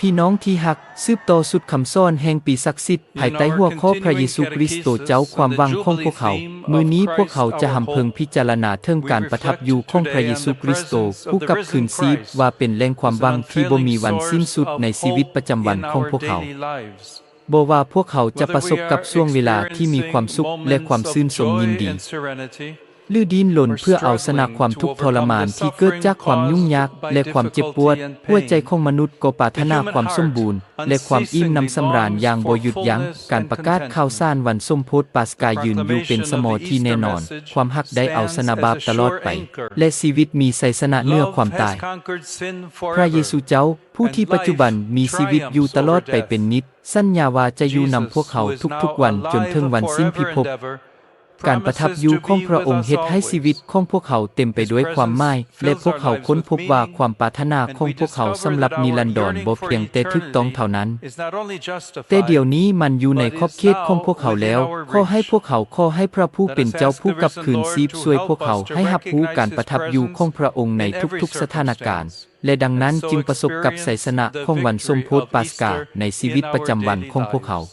ພີ່ນ້ອງທີ່ຮັກ, ສືບຕໍ່ຊຸດຄຳສອນແຫ່ງປີສັກສິດ ພາຍໃຕ້ຫົວຂໍ້ພຣະເຢຊູຄຣິສໂຕເຈົ້າຄວາມຫວັງຂອງພວກເຮົາ. ມື້ນີ້ພວກເຮົາຈະຮຳເພິງພິຈາລະນາເຖິງການປະທັບຢູ່ຂອງພຣະເຢຊູຄຣິສໂຕ ຜູ້ກັບຄືນຊີບ ວ່າເປັນແຫຼ່ງຄວາມຫວັງທີ່ບໍ່ມີວັນສິ້ນສຸດໃນຊີວິດປະຈຳວັນຂອງພວກເຮົາ. ບໍ່ວ່າພວກເຮົາຈະປະສົບກັບຊ່ວງເວລາທີ່ມີຄວາມສຸກ ແລະ ຄວາມຊື່ນຊົມຍິນດີ ຫຼື ດີ້ນລົນເພື່ອເອົາຊະນະຄວາມທຸກທໍລະມານທີ່ເກີດຈາກຄວາມຫຍຸ້ງຍາກ ແລະ ຄວາມເຈັບປວດ, ຫົວໃຈຂອງມະນຸດກໍປາດຖະໜາຄວາມສົມບູນ ແລະ ຄວາມອີ່ມໜຳສຳລານຢ່າງບໍ່ຢຸດຢັ້ງ. ການປະກາດຂ່າວສານວັນສົມໂພດປາສກາຢືນຢູ່ເປັນສະໝໍທີ່ແນ່ນອນ. ຄວາມຮັກໄດ້ເອົາຊະນະບາບຕະຫຼອດໄປ ແລະ ຊີວິດມີໄຊຊະນະເໜືອຄວາມຕາຍ. ພຣະເຢຊູເຈົ້າ, ຜູ້ທີ່ປັດຈຸບັນມີຊີວິດຢູ່ຕະຫຼອດໄປເປັນນິດ, ສັນຍາວ່າຈະຢູ່ນຳພວກເຮົາທຸກໆວັນຈົນເຖິງວັນສິ້ນພິພົບ. ການປະທັບຢູ່ຂອງພຣະອົງເຮັດໃຫ້ຊີວິດຂອງພວກເຮົາເຕັມໄປດ້ວຍຄວາມໝາຍ ແລະ ພວກເຮົາຄົ້ນພົບວ່າຄວາມປາດຖະໜາຂອງພວກເຮົາສຳລັບນິລັນດອນບໍ່ພຽງແຕ່ຖືກຕ້ອງເທົ່ານັ້ນ, ແຕ່ດຽວນີ້ມັນຢູ່ໃນຂອບເຂດຂອງພວກເຮົາແລ້ວ. ຂໍໃຫ້ພວກເຮົາ, ຂໍໃຫ້ພຣະຜູ້ເປັນເຈົ້າຜູ້ກັບຄືນຊີບຊ່ວຍພວກເຮົາໃຫ້ຮັບຮູ້ການປະທັບຢູ່ຂອງພຣະອົງໃນທຸກໆສະຖານະການ ແລະ ດັ່ງນັ້ນຈຶ່ງປະສົບກັບໄຊຊະນະຂອງວັນສົມໂພດປາສກາໃນຊີວິດປະຈຳວັນຂອງພວກເຮົາ.